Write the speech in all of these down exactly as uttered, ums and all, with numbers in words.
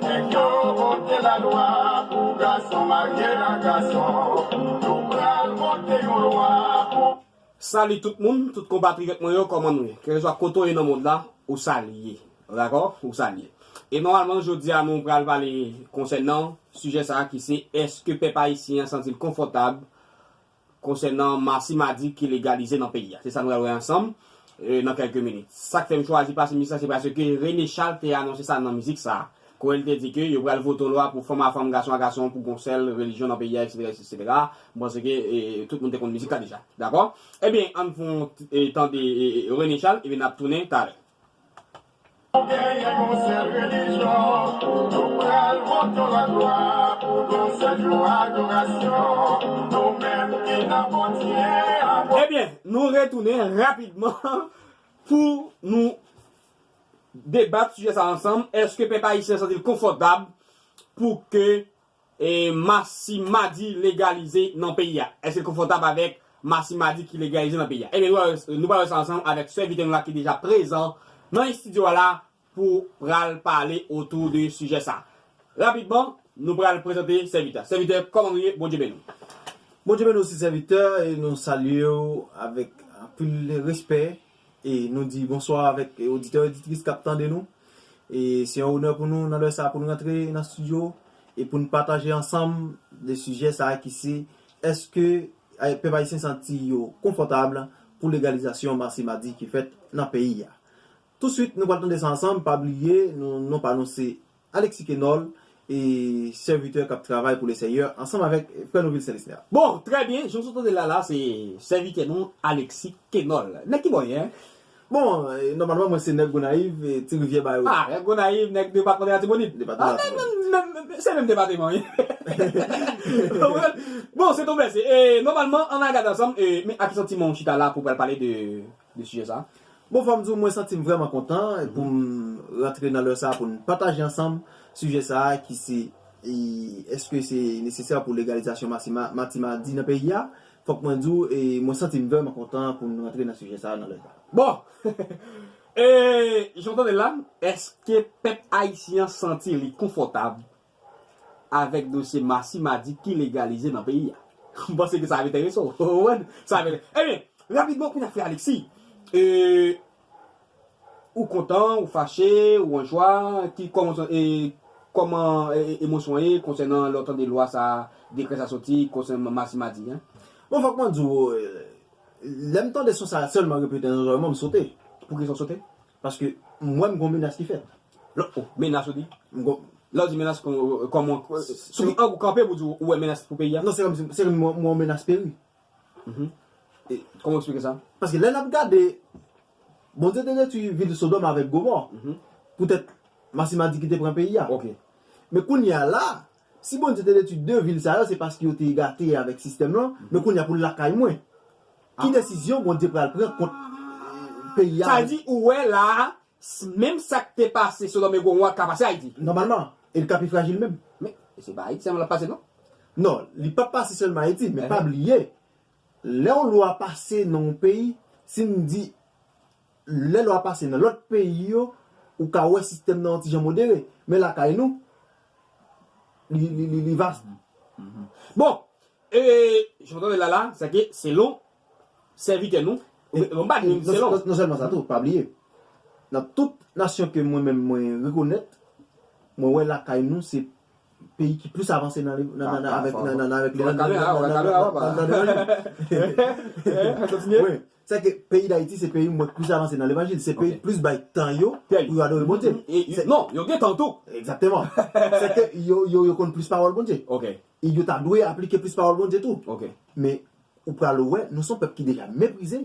Nèg yo vote lalwa pou gason marye ak gason. Nou pral vote yon lwa pou Salut tout moun, tout konpatriyòt mwen yo, kòman nou ye? Kèlkeswa kote w ye nan mond la, ou salye. Dakò? Ou salye. E nòmalman, jodi a, nou pral pale konsènan sijè sa a ki se, èske pèp ayisyen an santi l konfòtab konsènan Marsi Madi ki legalize nan peyi a? Se sa nou pral wè ansanm, e, nan kèlke minit. Sa k fè m chwazi pase mizik sa, se paske René Charles te anonse sa nan mizik sa. Kote l te di ke yo pral vote yon lwa pou fanm a fanm, gason a gason, pou gon sèl relijyon nan peyi a, etsetera, etsetera. M panse ke, e, tout moun te konn mizik la deja. Dakò? Ebyen, ann fè yon, e, tande, e, e, René Charles, ebyen, n ap tounen talè. Nou genyen yon sèl relijyon, nou pral vote yon lòt lwa pou gon sèl jou adorasyon, nou menm ki nan Bondye an. Ebyen, nou retounen rapidman pou nou debat sijè sa ansanm. Èske pèp ayisyen santi l konfòtab pou ke, e, Marsi Madi legalize nan peyi a? Èske l konfòtab avèk Marsi Madi ki legalize nan peyi a? Ebyen, nou, nou pral wè sa ansanm avèk sèvitè nou la ki deja prezan nan estidyo a la pou pral pale otou de sijè sa. Rapidman, nou pral prezante sèvitè. Sèvitè, kòman nou ye? Bondye beni w. Bondye beni w osi, sèvitè, e nou salye w avèk anpil respè. E nou di bonswa avèk, e, oditè, oditris k ap tande nou. E se yon onè pou nou nan lè sa a pou nou rantre nan estidyo e pou n pataje ansanm de sijè sa a ki se, èske, e, pèp ayisyen santi yo konfòtab pou legalizasyon Marsi Madi ki fèt nan peyi a? Tousuit, nou pral tande sa ansanm, pa bliye, nou, non pa nou se Alexis Kenol, e sèvitè k ap travay pou Leseyè, ansanm avèk frè nou Vilsen Lisner. Bon, trè byen, jan w sot tande l la, la, se sèvitè nou, Alexis Kenol. Nèg ki bò w ye, en? Bon, e, nòmalman, mwen se nèg Gonayiv, e, Ti Rivyè Bayo. Ah, nèg Gonayiv, nèg depatman de Latibonit. Depatman de Latibonit. Ah, men, men, men, se menm depatman, wi. Bon, se tonbe, se, e, nòmalman, ann al gade ansanm, e, men a ki santiman w chita la pou w pral pale de, de sijè sa a? Bon, fò m di w, mwen santi m vrèman kontan pou m rantre nan lè sa a, pou n pataje ansanm sijè sa a ki se, e, èske se nesesè pou legalizasyon Marsi Ma-, Marsi Madi nan peyi a? Fòk mwen di w, e, mwen santi m vrèman kontan pou n rantre nan sijè sa a nan lè sa a. Bon! E, jan w tande l la, èske pèp ayisyen an santi li konfòtab avèk dosye Marsi Madi ki legalize nan peyi a? M panse ke sa ap enterese w. Ou konprann? Sa ap enterese. Ebyen, rapidman, kounye a, frè Alexis, e, ou kontan, ou fache, ou an jwa, ki, kòman, e, kòman, e, e, emosyon w ye konsènan lè w tande lwa sa, dekrè sa soti, konsènan Marsi Madi, en? Bon, fòk mwen di w, e, lè m tande son sa sèlman repete nan zòrèy mwen, m sote. Poukisa w sote? Paske m wè m gon menas ki fèt. Lò, oh, menas ou di? M gon Lè w di menas, kò-, kòman, sou ki ang ou kanpe pou di w wè menas pou peyi a? Non, se kòmsi, se kòm m wè yon menas peri. Mhm. E kòman w eksplike sa? Paske lè n ap gade, Bondye te detwi vil Sodòm avèk Gomò. Mhm. Poutèt Marsi Madi ki te pran peyi a. Ok. Men kounye a la, si Bondye te detwi de vil sa yo, se paske yo te gate avèk sistèm lan. Mhm. Men kounye a pou lakay mwen. Ki desizyon Bondye pral pran kont, e, peyi a? Sa vle di, ou wè la, s-, menm sa k te pase Sodòm e Gomò a ka pase Ayiti. Nòmalman, e l ka pi frajil menm. Men, se pa Ayiti sèlman l ap pase, non? Non, li p ap pase sèlman Ayiti, men pa bliye, lè yon lwa pase nan yon peyi, si n di, lè lwa pase nan lòt peyi yo, ou ka wè sistèm nan yon ti jan modere. Men lakay nou, li, li, li, li vas. Mhm. Bon, e, jan w tande l la, la, se ke selon sèvitè nou, ou, non, m pa di non, selon. Non, non sèlman sa tou, pa bliye. Nan tout nasyon ke mwen menm mwen rekonèt, mwen wè lakay nou se peyi ki plis avanse nan le-, nan, nan, nan, avèk, nan, nan, nan, avèk levanjil. Kontinye. Wi. Se ke peyi Dayiti se peyi mwen plis avanse nan levanjil. Se peyi plis bay tan yo pou yo adore Bondye. E, non, yo gen tan tou. Egzakteman. Se ke yo, yo, yo konn plis pawòl Bondye. Ok. E yo ta dwe aplike plis pawòl Bondye tou. Ok. Men, ou pral wè, nou se yon pèp ki deja meprize.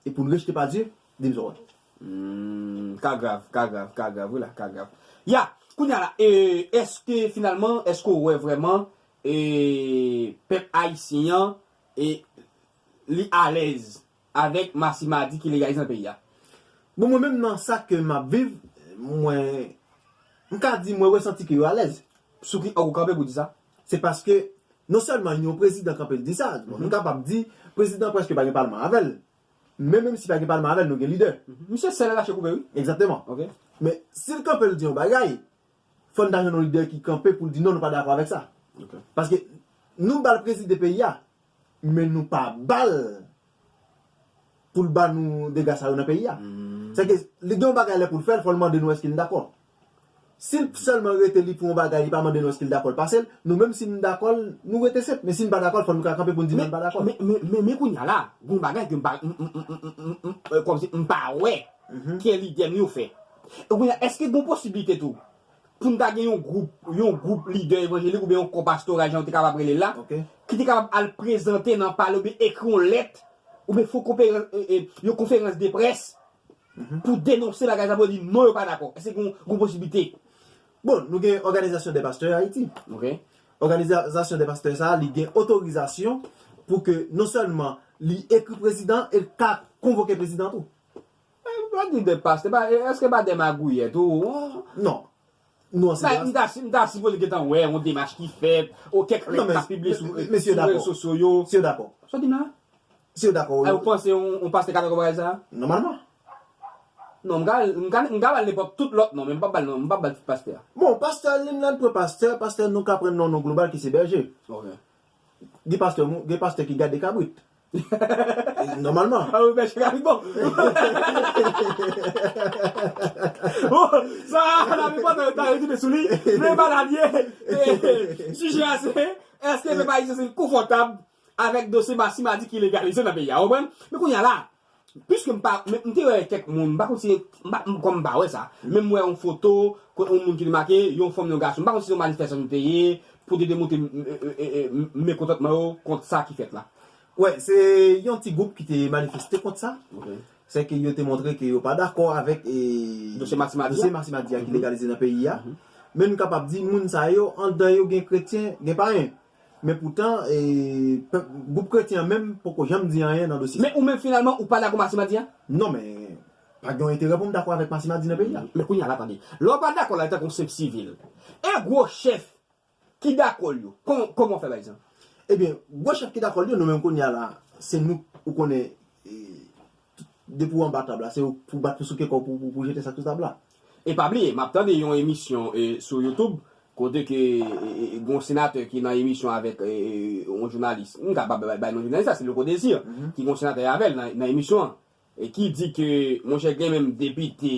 E pou n rejte pa Dye, di m sa w wè. Hmm, ka grav, ka grav, ka grav, wi la, ka grav. Ya, kounye a la, e, èske finalman, èske w wè vrèman, e, pèp ayisyen an, e, li alèz avèk Marsi Madi ki legalize nan peyi a? Bon, mwen menm nan sa ke m ap viv, mwen, m ka di mwen resanti ke yo alèz. Sou ki ang ou kanpe pou di sa? Se paske non sèlman yon prezidan kanpe l di sa, bon, nou kapab di prezidan prèske pa gen palman avè l. Men menm si pa gen palman avè l, nou gen lidè. Misye sèl rache koupe, wi. Egzakteman. Ok. Men si l kanpe, l di yon bagay, fò n ta jwenn yon lidè ki kanpe pou l di non, nou pa dakò avèk sa. Ok. Paske nou ba l prezide peyi a, men nou pa ba l pou l ba nou dega sa yo nan peyi a. Se ke li gen yon bagay lè pou l fè l, fò l mande nou èske n dakò. Si l sèlman rete li pou yon bagay, li pa mande nou èske l dakò l pase l, nou menm si n dakò l, nou rete senp. Men si n pa dakò l, fò nou ka kanpe pou n di non, n pa dakò l. Men, men, men, men kounye a la, gen yon bagay ke m pa, m, m, m, m, m, m, euh, kòmsi m pa wè ke lidè m yo fè. E kounye a, èske gen yon posiblite tou pou n ta gen yon gwoup, yon gwoup lidè evanjelik oubyen yon kò pastoral, jan yo te kapab rele l la, Ok. ki te kapab al prezante nan palè oubyen ekri yon lèt oubyen fè yon konferans, e, e, yon konferans de près pou denonse bagay sa, pou di non, yo pa dakò? Èske gen yon posiblite? Bon, nou gen Òganizasyon dè Pastè Ayiti. Ok. Òganizasyon dè pastè sa a, li gen otorizasyon pou ke non sèlman li ekri prezidan e l ka konvoke prezidan tou. Pa di de pastè, pa, èske pa de magouyè tou? Non. Nou an Sa, m ta, m ta sipoze gentan wè yon demach ki fèt, o kèk lèt k ap pibliye sou rezo sosyo yo. Si yo dakò. Sa w di m la? Si yo dakò. Ay, ou panse yon, yon pastè ka dakò bagay sa? Nòmalman. Non, m ka, m ka, m ka ba l nenpòt tout lòt non, men m p ap ba l non, m p ap ba l tit pastè a. Bon, pastè Linland pran pastè, pastè nou ka pran non nou global ki se bèje. Ok. Gen pastè, gen pastè ki gade kabrit. Nòmalman. A, ou bèje kabrit, bon. Bon, sa, la mi pòtan yo ta retounen sou li, men malad ye. Sijè a se, èske pèp ayisyen se konfòtab avèk dosye Masimadi ki legalize nan peyi a, ou konprann? Men kounye a la, piske m pa, men m te wè kèk moun, m pa konn si, m pa, m, kòm m pa wè sa, men m wè yon foto, kote yon moun ki te make, yon fanm, yon gason, m pa konn si se yon manifestasyon te ye, pou te demontre m, e, e, e, e, mekontantman yo kont sa ki fèt la. Wè, se yon ti gwoup ki te manifeste kont sa. Ok. Se ke yo te montre ke yo pa dakò avèk e, Dosye Masimadi a? Dosye Masimadi a ki legalize nan peyi a. Men nou kapab di moun sa yo, anndan yo gen kretyen, gen payen. Men poutan, e, pèp, gwoup kretyen an menm poko janm di anyen nan dosye sa. Men ou menm finalman, ou pa dakò Masimadi a? Non, men pa gen yon enterè pou m dakò avèk Masimadi nan peyi a. Men kounye a la, tande. Lè w pa dakò la, tankou yon senp sivil. E gwo chèf ki dakò l yo, kòman, kòman w fè bay sa? Ebyen, gwo chèf ki dakò l yo, nou menm kounye a la, se nou, ou konnen, e, depi w anba tab la, se ou pou bat pou souke kò w pou, pou, pou jete sa k sou tab la. E pa bliye, m ap tande yon emisyon, e, sou YouTube, kote ke, e, e, e, gon senatè ki nan emisyon avèk, e, e, yon jounalis. M ka pa bay, bay non jounalis la, se Louko Désir, ki gon senatè avè l nan, nan emisyon an. E ki di ke, monchè, gen menm depite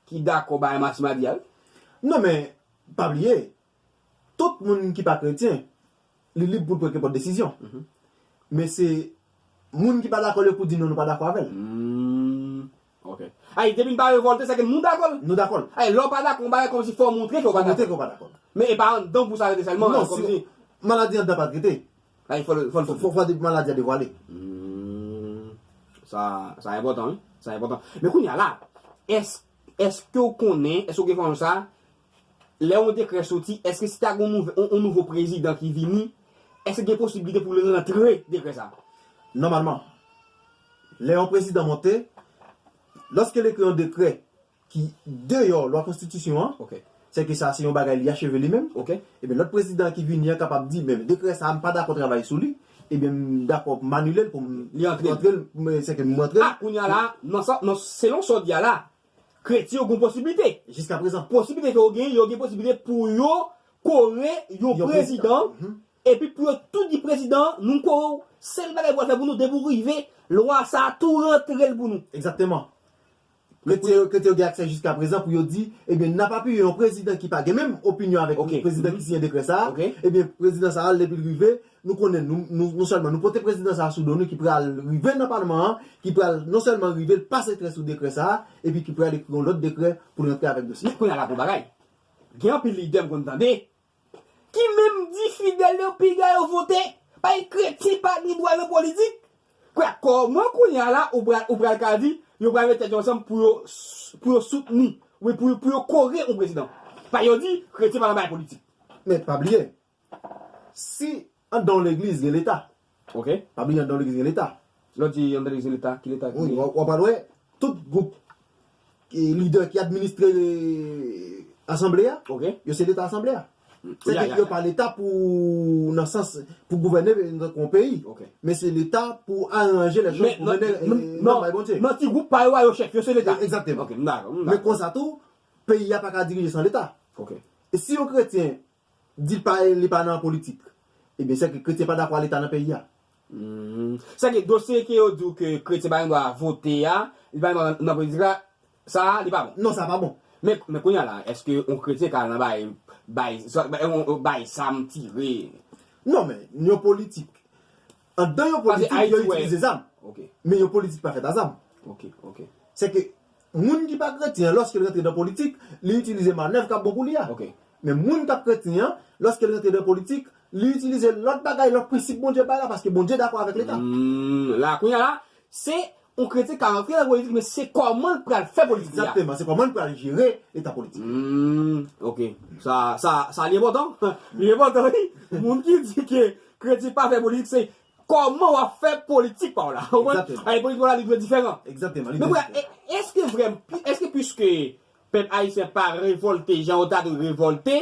ki dakò bay Masimadi a, wi. Non, men, pa bliye, tout moun ki pa kretyen, li lib pou l pran kenpòt desizyon. Men se moun ki pa dakò yo pou di non, nou pa dakò avè l. Hmm. Ok. Ay, depi n pa revòlte, se ke nou dakò l. Nou dakò l. Ay, lè w pa dakò, yon bagay kòmsi fò w montre ke w pa dakò. Montre ke w pa dakò. Men e pa anndan pou sa rete sèlman, Non, kòmsi si maladi anndan pa trete. Ay, fò l, fò l Fò, fò, fò de maladi a devwale. Hmm. Sa, sa enpòtan, wi. Sa enpòtan. Men kounye a la, èske, èske w konnen, èske w gen enfòmasyon sa, lè yon dekrè soti, èske si ta gen yon nouvo, yon, yon nouvo prezidan ki vini, èske gen posiblite pou l rantre dekrè sa? Nòmalman, lè yon prezidan monte, lòske l ekri yon dekrè ki deyò lwa konstitisyon an, Ok. se ke sa se yon bagay li acheve li menm. Ok. Ebyen, lòt prezidan ki vini an kapab di, men dekrè sa a, m pa dakò travay sou li, ebyen, m dakò m anile l pou m Li antre. Antre l, men se ke m antre l. A, kounye a la, nan sa, nan, selon sa w di a la, kretyen yo gen posiblite. Jiska prezan. Posiblite ke yo gen, yo gen posiblite pou yo kore yon Yon prezidan, prezidan. Mhm. Epi pou yo tou di prezidan, nou kore w, sèl bagay pou w fè pou nou, depi w rive, lwa sa a tou rantre l pou nou. Egzakteman. Kretyen yo, kretyen yo gen aksè jiska prezan pou yo di, ebyen, n ap apiye yon prezidan ki pa gen menm opinyon avèk Ok. prezidan ki siyen dekrè sa a. Ok. Ebyen, prezidan sa a, depi l rive, nou konnen, nou, nou, non sèlman nou pote prezidan sa a sou do nou ki pral rive nan palman an, ki pral non sèlman rive l pase trè sou dekrè sa a, epi ki pral ekri yon lòt dekrè pou l rantre avèk dosye. Men kounye a la gon bagay. Gen anpil lidè m konn tande ki menm di fidèl yo piga yo vote. Pa gen kretyen pa gen dwa nan politik. Kwè, kòman kounye a la ou pral, ou pral ka di yo pral met tèt yo ansanm pou yo, pou yo soutni, wi, pou, pou yo kore yon prezidan? Pa yo di kretyen pa nan bagay politik. Men pa bliye, si anndan yon legliz gen leta, Ok. Pa bliye anndan legliz gen leta. Lè w di anndan legliz gen leta, ki leta ki Wi, gen? w w ap wè tout gwoup e, lidè ki administre asanble a, Ok. Yo se leta asanble a. Se ke yo pa Leta pou, nan sans, pou gouvène yon peyi. Men se Leta pou aranje lè choz, pou mennen nan bay Bondye. Nan ti gwoup pa yo a yo chèf, yo se Leta. Egzakteman. Men konsa tou, peyi a pa ka dirije san Leta. E si yon kretyen di pa, li pa nan politik, ebyen, se ke kretyen pa dakò a Leta nan peyi a. Se ke dosye ke yo di w ke kretyen pa gen dwa vote a, li pa gen dwa nan politik la, sa a, li pa bon. Non, sa pa bon. Men, men kounye a la, èske yon kretyen ka al nan bay, bay, bay, bay zam tire? Non, men, yon politik. Anndan yon politik, yo itilize zam. Men yon politik pa fèt a zam. Se ke moun ki pa kretyen an, lòske l rantre nan politik, li itilize manèv k ap bon pou li a. Men moun k ap kretyen an, lòske l rantre nan politik, li itilize lòt bagay, lòt prensip Bondye bay la, paske Bondye dakò avèk Leta. La, kounye a la, se yon kretyen ka rantre nan politik, men se kòman l pral fè politik li a. Egzakteman, se kòman l pral jere Leta politik. Ok. Sa, sa, sa li enpòtan. Li enpòtan, wi. Moun ki di ke kretyen pa fè politik, se kòman w ap fè politik pa w la. Ou konprann? Egzakteman. Ay, politik pa w la, li dwe diferan. Egzakteman. Men kounye a, e- èske vrèman, èske piske pèp ayisyen pa revòlte jan yo ta dwe revòlte,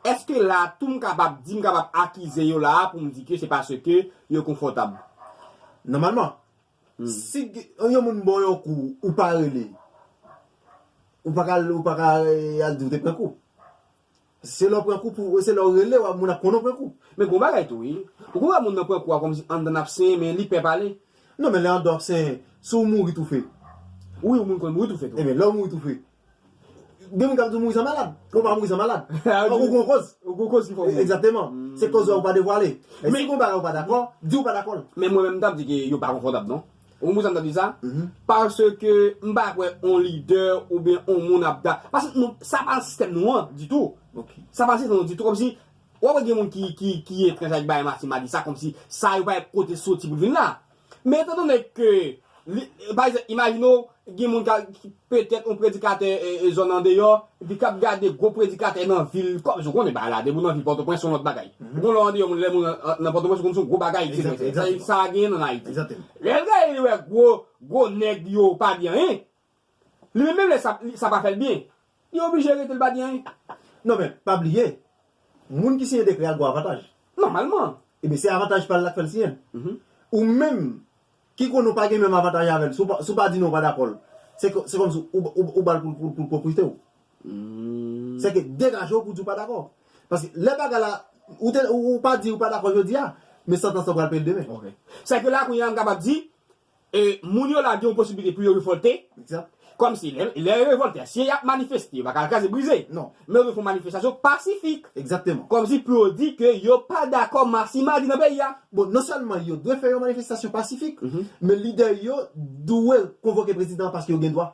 èske la tou m kapab di, m kapab akize yo la a pou m di ke se paske yo konfòtab? Nòmalman, si yon moun ba w yon kou, ou pa rele, ou pa ka, ou pa ka, eh, al di w te pran kou. Se lè w pran kou pou, se lè w rele, w ap, moun ap konnen w pran kou. Men gon bagay tou, wi. Ou konn wè moun nan pran kou a kòmsi anndan ap senyen, men li pè pale. Non, men lè anndan ap senyen, si w mouri toufe. Wi, yon moun konn mouri toufe tou. Ebyen, lè w mouri toufe, gen moun k ap di w mouri san malad. Ou pa mouri san malad. Ou gon koz. Ou gon koz ki fè w mouri. Egzakteman. Se koz ou pa devwale. E si gon bagay ou pa dakò, di ou pa dakò l. Men mwen menm, m t ap di ke yo pa konfòtab, non. Ou konprann sa m ta di sa? Paske m pa kwè on lidè oubyen on moun ap da. Paske nou, sa pa nan sistèm nou an ditou. Sa pa nan sistèm nou an ditou. Kòmsi, w ap wè gen moun ki, ki, ki etranj ak bagay Massima di sa, kòmsi sa yo pa kote soti pou l vin la. Men etandone ke, li, pa egzanp, imajine w, gen moun ka, ki petèt on predikatè, e, e, zòn andeyò, epi k ap gade gwo predikatè nan vil, kòmsi w konnen bagay la, depi w nan vil Pòtoprens, se yon lòt bagay. Ou konn lè w andeyò, moun, lè moun nan, nan Pòtoprens, ou konn se yon gwo bagay, se vre, sa, sa genyen nan Ayiti. Lè l gade, li wè gwo, gwo nèg yo pa di anyen. Li menm, menm lè sa, li, sa pa fè l byen, li oblije rete, l pa di anyen. Non, men, pa bliye, moun ki siyen dekrè a gwo avantaj. Nòmalman. Ebyen, se avantaj pa l la k fè l siyen l. Ou menm, ki konnen w pa gen menm avantaj avè l, si w pa, si w pa di non, w pa dakò l, se kò-, se kòmsi ou, ou, ou ba l pou, pou, pou l pwofite w. Se ke degaje w pou di w pa dakò. Paske lè bagay la, ou te, ou, ou pa di ou pa dakò jodi a, men santans lan pral peye l demen. Se ke la, kounye a, m kapab di, e, moun yo la gen yon posiblite pou yo revòlte. Kòmsi, lè, lè yo revòlte, si y ap manifeste, yo pa ka al kraze brize. Men yo dwe fè yon manifestasyon pasifik. Kòmsi pou yo di ke yo pa dakò Massima di nan peyi a. Bon, non sèlman yo dwe fè yon manifestasyon pasifik, men lidè yo dwe konvoke prezidan an paske yo gen dwa.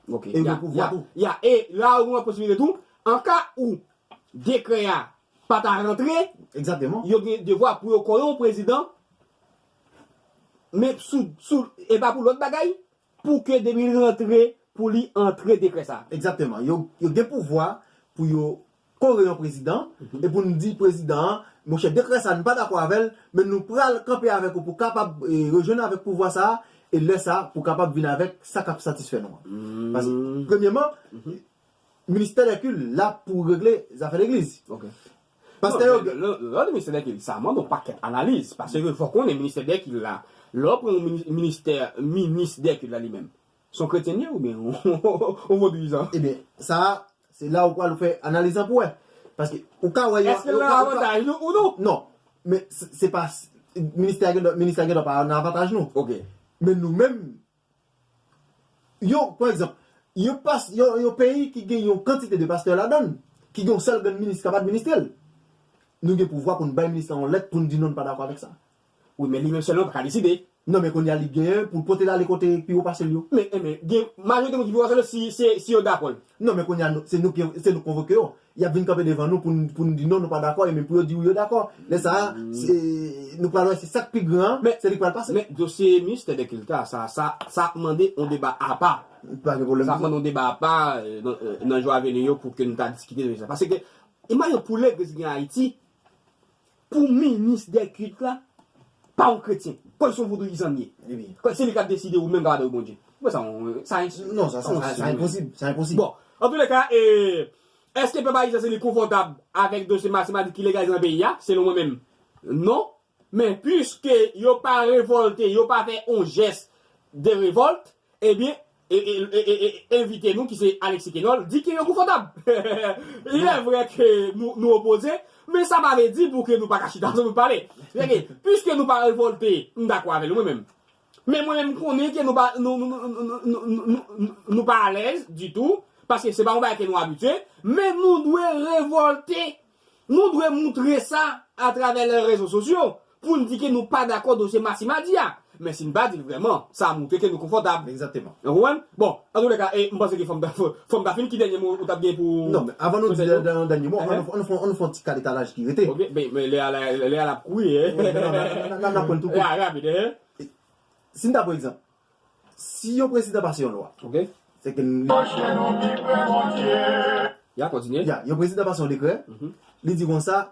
E yo gen pouvwa tou. Ya, e la, yo gen posiblite tou, an ka ou dekrè a pa ta rantre, yo gen devwa pou yo kore yon prezidan, men sou, sou, e pa pou lòt bagay, pou ke depi l rantre, pou li antre dekrè sa. Egzakteman. Yo, yo gen pouvwa pou yo kore yon prezidan, e pou n di prezidan an, monchè, dekrè sa, nou pa dakò avè l, men nou pral kanpe avèk ou pou kapab, e, rejwenn avèk pouvwa sa, e lè sa, pou kapab vin avèk sa k ap satisfè nou an. Paske, premyèman, ministè dè kilt la pou regle zafè legliz. Pastè yo. Lè, lè, lè ministè dè kilt, sa mande yon pakèt analiz. Paske fò konnen ministè dè kilt la, lè w pran yon mini-, ministè, minis dè kilt la li menm, se yon kretyen li ye oubyen yon vodouyizan? Ebyen, sa, se la ou pral fè analiz lan pou wè. Paske ou ka wè yo. Èske l nan avantaj nou ou non? Non. Men se, se pa, ministè a gen, ministè a gen dwa pa nan avantaj nou. Men nou menm, yo, pa egzanp, yon pas-, yon, yon peyi ki gen yon kantite de pastè ladan l, ki gen yon sèl grenn minis k ap administre l, nou gen pouvwa pou n bay minis lan yon lèt pou n di non, n pa dakò avèk sa. Wi, men li menm sèlman pa ka deside. Non, men kounye a li genyen pou l pote l ale kote pi wo pase l yo. Men, men, gen majorite moun ki pi wo pase l yo si, si, si yo dakò l. Non, men kounye a, nou, se nou ki, se nou k konvoke yo. Y ap vin kanpe devan nou pou n, pou n di non, nou pa dakò, e menm pou yo di wi, yo dakò. Lè sa a, se, nou pral wè se sa k pi gran an, se li k pral pase. Men dosye ministè dè kilt la, sa, sa, sa ap mande yon deba apa. Pa gen pwoblèm. Sa ap mande yon deba apa, e, nan, e, nan jou a vini yo pou ke nou ta diskite de sa. Paske, imajine pou legliz gen Ayiti, pou minis dè kilt la, pa yon kretyen. Kòm se yon vodouyizan li ye. Kòm se li k ap deside ou menm k ap adore Bondye. Ou wè sa, sa, sa, non, sa, sa, sa, sa enposib. Sa enposib. Bon, antouleka, e, Èske pèp ayisyen se li konfòtab avèk dosye Marcy Madi ki legalize nan peyi a? Selon mwen menm, non. Men piske yo pa revòlte, yo pa fè yon jès de revòlt, ebyen, e, e, e, e, e, envite nou ki se Alexis Kenol di ke yo konfòtab. Il est vrai ke nou, nou opoze, men sa pa vle di pou ke nou pa ka chita ansanm nou pale. Sèke, piske nou pa revòlte, m dakò avè l, mwen menm. Men mwen menm, m konnen ke nou pa, nou, nou, nou, nou, nou, nou, nou, nou pa alèz ditou, paske se pa yon bagay ke nou abitye, men nou dwe revòlte. Nou dwe moutre sa atravè lè rezo sosyo pou n di ke nou pa dakò dosye Marcy Madi a. Men si n pa di l vrèman, sa montre ke nou konfòtab. Egzakteman. Ou konprann? Bon, antouleka, e, m panse ke fò m ta, fò m ta fin. Ki dènye mo ou t ap gen pou... Non, men avan nou di dènye mo, ann, ann, ann fè yon ti kad etalaj ki rete. Ok, men, men lè a la, lè a l ap kouri, hein. Non, non, n ap pran l tou kout. Rapid, hein. Si n ta pran egzanp, si yon prezidan pase yon lwa, ok, se ke n... Ya, kontinye. Ya, yon prezidan pase yon dekrè, li di konsa,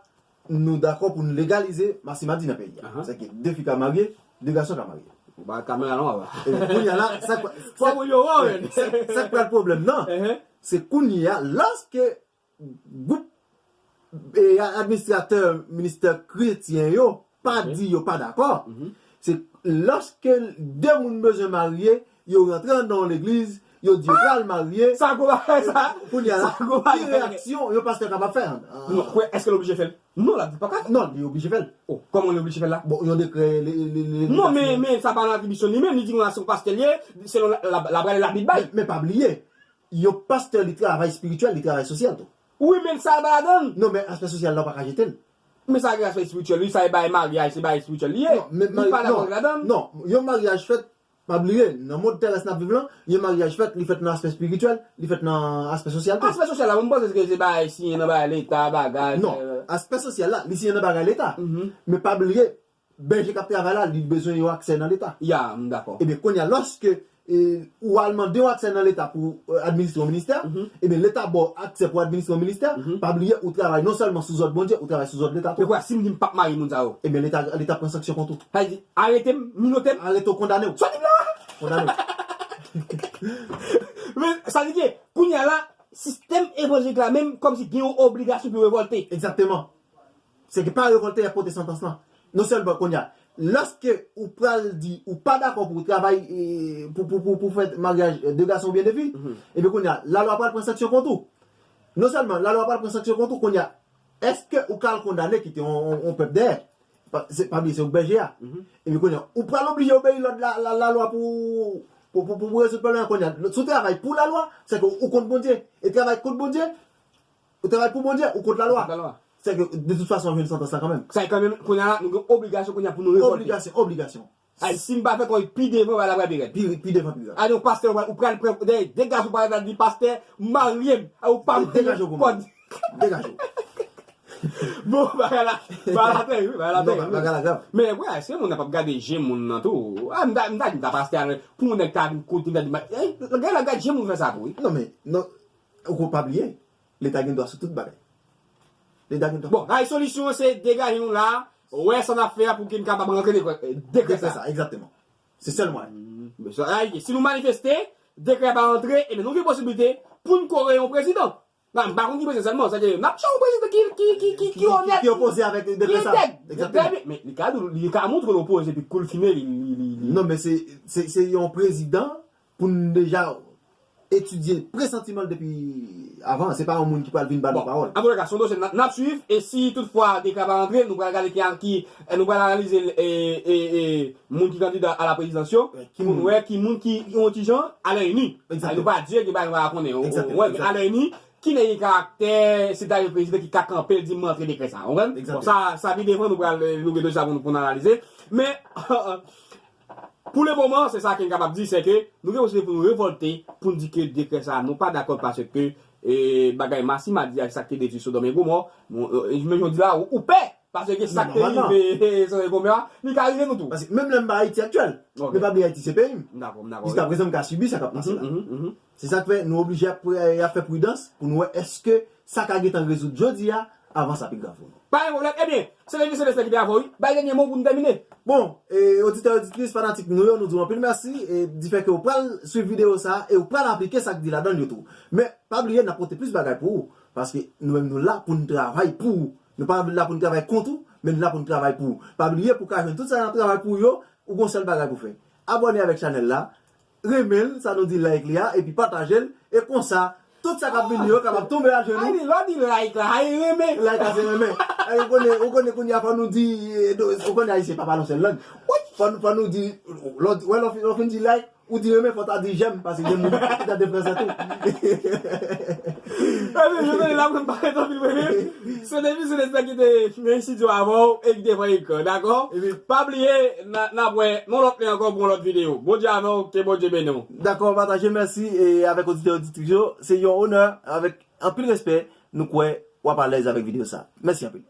nou dakò pou n legalize Marcy Madi nan peyi a. Se ke de fi ka marye, de gason ka marye. Ou ba kamera non, papa. E kounye a la, sa k... Fò pou yo wè, sa, sa k pral pwoblèm nan, se kounye a, lòske gwoup, e, administratè ministè kretyen yo pa di yo pa dakò, se lòske de moun bezwen marye, yo rantre anndan yon legliz, yo di yo pral marye. Sa gwo bagay sa. Kounye a la, ki reyaksyon yon pastè kapab fè? Non, kwè, èske l oblije fè l? Non, l ap di pa ka. Non, li oblije fè l. Oh, kòman li oblije fè l la? Bon, yon dekrè, li, li, li... Non, men, men sa pa nan atribisyon li menm, li di konsa se yon pastè l ye, selon la, la, la, la Bib bay. Men, men pa bliye, yon pastè, li travay espirityèl, li travay sosyal tou. Wi, men sa pa ladan l. Non, men aspè sosyal la, w pa ka jete l. Men sa gen aspè espirityèl, wi, sa e bay maryaj, se bay espirityèl li ye. Non, men li pa dakò ladan l. Non, yon maryaj fèt, pa bliye, nan mond terès n ap viv lan, yon maryaj fèt, li fèt nan aspè espirityèl, li fèt nan aspè sosyal tou. Aspè sosyal la, mwen panse se, se bagay siyen nan bagay leta, bagay... Non, aspè sosyal la, li siyen nan bagay leta. Men pa bliye, bèje k ap travay la, li bezwen yon aksè nan leta. Ya, m dakò. Ebyen, kounye a, lòske, e, ou al mande yon aksè nan leta pou, e, administre yon ministè, ebyen, leta ba w aksè pou administre yon ministè, pa bliye, ou travay non sèlman sou zòd Bondye, ou travay sou zòd leta tou. Men kwè, si m di m p ap marye moun sa yo? Ebyen, leta, leta pran sanksyon kont ou. Sa vle di, arete m, minote m? Arete w, kondane w. Sa w di m la? Kondane w. Men, sa vle di ke, kounye a la, sistèm evanjelik la menm, kòmsi gen yon obligasyon pou yo revòlte. Egzakteman. Se ke pa revòlte y ap pote santans lan. Non sèlman kounye a, lòske ou pral di ou pa dakò pou travay, e, pou, pou, pou, pou fè maryaj, e, de gason oubyen de fi, ebyen kounye a, lalwa pral pran sanksyon kont ou. Non sèlman lalwa pral pran sanksyon kont ou, kounye a, èske ou ka al kondane kite yon, yon, yon pèp dèyè? Pa, se, pa bliye, se ou k bèje a. Ebyen kounye a, ou pral oblije obeyi lòd la, la, lalwa pou, pou, pou, pou, pou rezoud pwoblèm nan kounye a. Si w travay pou lalwa, se ke ou kont Bondye. E travay kont Bondye, ou travay pou Bondye, ou kont lalwa. Ou kont lalwa. Se ke, de tout fason, w ap jwenn santans la kanmenm. Sa e kanmenm, kounye a la, nou gen obligasyon kounye a pou nou revòlte. Obligasyon, obligasyon. Ay, si m pa fè kòrèk, pi devan, bagay la pral pi rèd. Pi, pi devan, pi rèd. Ay, non, pastè, ou pral, ou pral pran, de, de gason pral di pastè, marye m. Ay, ou pa marye m. Degaje w pou mwen. Degaje w. Bon, bagay la, bagay la tèri, wi, bagay la tèri. Non, bagay la grav. Men, wè, èske moun nan p ap gade je moun nan tou? A, m ta, m ta di, m ta pastè a, pou yon nèg ta vin kote m, ta di, ma, e, gade la, gade je moun fè sa tou, wi. Non, men, non, ou ko pa bliye, leta gen dwa sou tout bagay. Leta gen dwa. Bon, ay, solisyon an se degaje nou la, wè sa n ap fè a pou ke n kapab rantre dekrè, dekrè sa. Dekrè sa, egzakteman. Se sèl mwayen. Ay, si nou manifeste, dekrè a pa rantre, ebyen nou gen posiblite pou n kore yon prezidan. Nan, m pa konn ki prezidan sèlman, sa vle di, n ap chwazi yon prezidan ki, ki, ki, ki, ki onèt, ki opoze avèk dekrè sa. Ki entèg. Egzakteman. Men li ka di w, li ka montre l opoze, epi kou l fini, li, li, li, li. Non, men se, se, se yon prezidan pou n deja etidye presantiman l depi avan. Se pa yon moun ki pral vin ba nou pawòl. Bon, antouleka, se yon dosye n ap, n ap swiv, e si toutfwa dekrè a pa rantre, nou pral gade ki, ki, e, nou pral analize, e, e, e, moun ki kandida a la prezidans yo, pou n wè ki moun ki yon ti jan alèyini. Egzakteman. Nou pa di ke bagay nou pa konnen. Egzakteman, wè, egzakteman. Alèyini, ki nèg gen karaktè, se ta yon prezidan ki ka kanpe, l di m rantre dekrè sa. Ou konprann? Bon, egzakteman. Sa, sa pi devan, nou pral, nou gen dosye sa pou nou, pou n analize. Men, pou le moman, se sa ke n kapab di, se ke nou gen posiblite pou nou revòlte, pou n di ke dekrè sa, nou pa dakò paske, e, bagay Marcy Madi ak sa k te detwi Sodòm e Gomò, bon, e, men jodi la, ou, ou pè. Paske sa k te rive Sodòm e Gomò a, li ka rive nou tou. Paske menm lè m pa Ayiti aktyèl, men pa bliye Ayiti se peyi m. M dakò, m dakò, wi. Jiskaprezan m ka sibi sa k ap pase la. Se sa k fè nou oblije ap, ap fè pridans pou nou wè èske sa ka gentan rezoud jodi a, avan sa pi grav pou nou. Pa gen pwoblèm. Ebyen, se Levi Selestin ki te avè w, wi. Bay dènye mo pou n tèmine. Bon, e, oditè, oditris, fanatik nou yo, nou di w anpil mèsi e di fè ke w pral swiv videyo sa a e w pral aplike sa k di ladan l yo tou. Men, pa bliye, n ap pote plis bagay pou ou. Paske nou menm nou la pou n travay pou ou. Nou pa la pou n travay kont ou, men nou la pou n travay pou ou. Pa bliye, pou w ka jwenn tout sa n ap travay pou ou yo, ou gon sèl bagay pou fè. Abòne avèk chanèl la, renmen l, sa nou di like li a, epi pataje l, e konsa, tout sa k ap vini yo kapab tonbe ajenou. Ay, lè w di like la, ay renmen. Like la se renmen. Ay, ou konnen, ou konnen kounye a fò nou di, eh, do- ou konnen ayisyen pa pale yon sèl lang. Fò, fò nou di, lè w di- wè, lè w fin- lè w fin di like, ou di renmen, fò w ta di j'aime, paske gen moun ki ta deplase tou. Ebyen, Jovenel la, mwen pa ret anpil, mwen menm. Se Levi Selestin ki te nan estidyo avè w e ki te fè ekran, dakò? Epi, pa bliye, n a- n ap wè nan lòt lè ankò pou yon lòt videyo. Bondye avè w, ke Bondye beni w. Dakò, pataje, mèsi, e avèk oditè oditris yo, se yon onè, avèk anpil respè, nou kwè w ap alèz avèk videyo sa. Mèsi anpil.